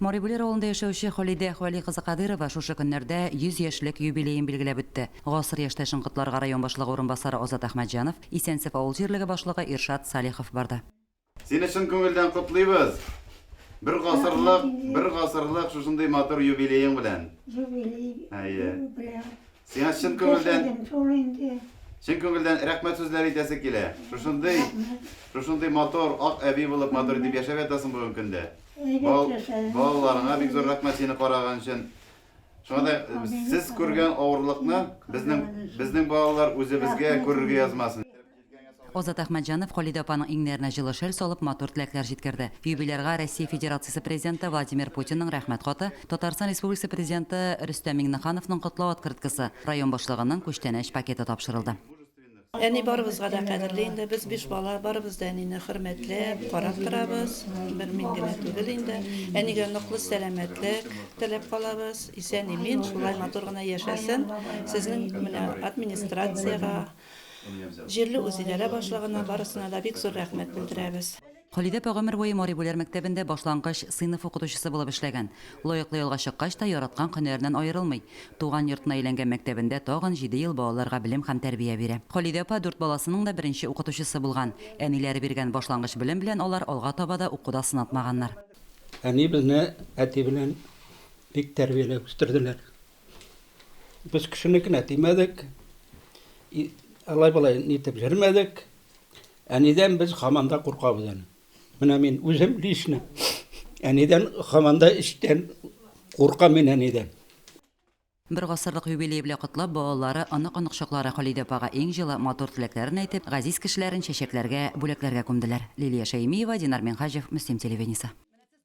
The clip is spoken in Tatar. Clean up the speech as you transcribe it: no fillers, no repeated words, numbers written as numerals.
Мари Бүләр авылында яшәүче Халидә Әхвәли кызы Кадыйрова шушы көннәрдә 100 яшьлек юбилеен билгеләп үтте. Гасыр яшьтәшен котларга район башлыгы урынбасары Азат Әхмәтҗанов, Исәнсеф авыл җирлеге башлыгы Иршат Салихов барды. Сине чын күңелдән котлыйбыз! Бер гасырлык, бер гасырлык шушындый матур юбилеең белән. Юбилей Әйе. белән. Сиңа чын күңелдән Яшәдем шул инде. Чын күңелдән рәхмәт сүзләре әйтәсе килә. Шушындый, шушындый матур, ак әби булып, матур итеп яшәп ятасың бүгенге көндә. Әйбәт яшәдем. Балаларыңа бик зур рәхмәт сине караган өчен. Шуңа да сез күргән авырлыкны безнең безнең балалар үзебезгә күрергә язмасын. Азат Әхмәтҗанов Халидә апаның иңнәренә җылы шәл салып, матур теләкләр җиткерде. Юбилярга Россия Федерациясе Президенты Владимир Путинның Рәхмәт хаты, Татарстан Республикасы Президенты Рөстәм Миңнехановның котлау открыткасы, район башлыгының күчтәнәч пакеты тапшырылды. Әни барыбызга да кадерле инде. Без биш бала, барыбыз да әнине хөрмәтләп, карап торабыз. Бер мин генә түгел инде. Әнигә ныклы сәламәтлек теләп калабыз. Исән-имин, шулай матур гына яшәсен. Сезнең менә администрациягә, Җирле үзидарә башлыгына, барысына да бик зур рәхмәт белдерәбез. Халидә апа гомер буе Мари Бүләр мәктәбендә башлангыч сыйныф укытучысы булып эшләгән. Лаеклы ялга чыккач та яраткан һөнәреннән аерылмый. Туган йортына әйләнгән мәктәбендә тагын җиде ел балаларга белем һәм тәрбия бирә. Халидә апа дүрт баласының да беренче укытучысы булган. Әниләре биргән башлангыч белем белән алар алга таба да укуда сынатмаганнар. Әни безне әти белән бик тәрбияләп үстерделәр. Без кешенекенә тимәдек. Алай-болай нитеп йөрмәдек. Әнидән без һаман да куркабыз әле. Менә мин үзем лично әнидән һаман да эчтән куркам мин әнидән. Бер гасырлык юбилее белән котлап, балалары, онык-оныкчыклары Халидә апага иң җылы, матур теләкләрен әйтеп, газиз кешеләрен чәчәкләргә, бүләкләргә күмделәр. Лилия Шәймиева, Динар Минһаҗев, Мөслим телевидениесе.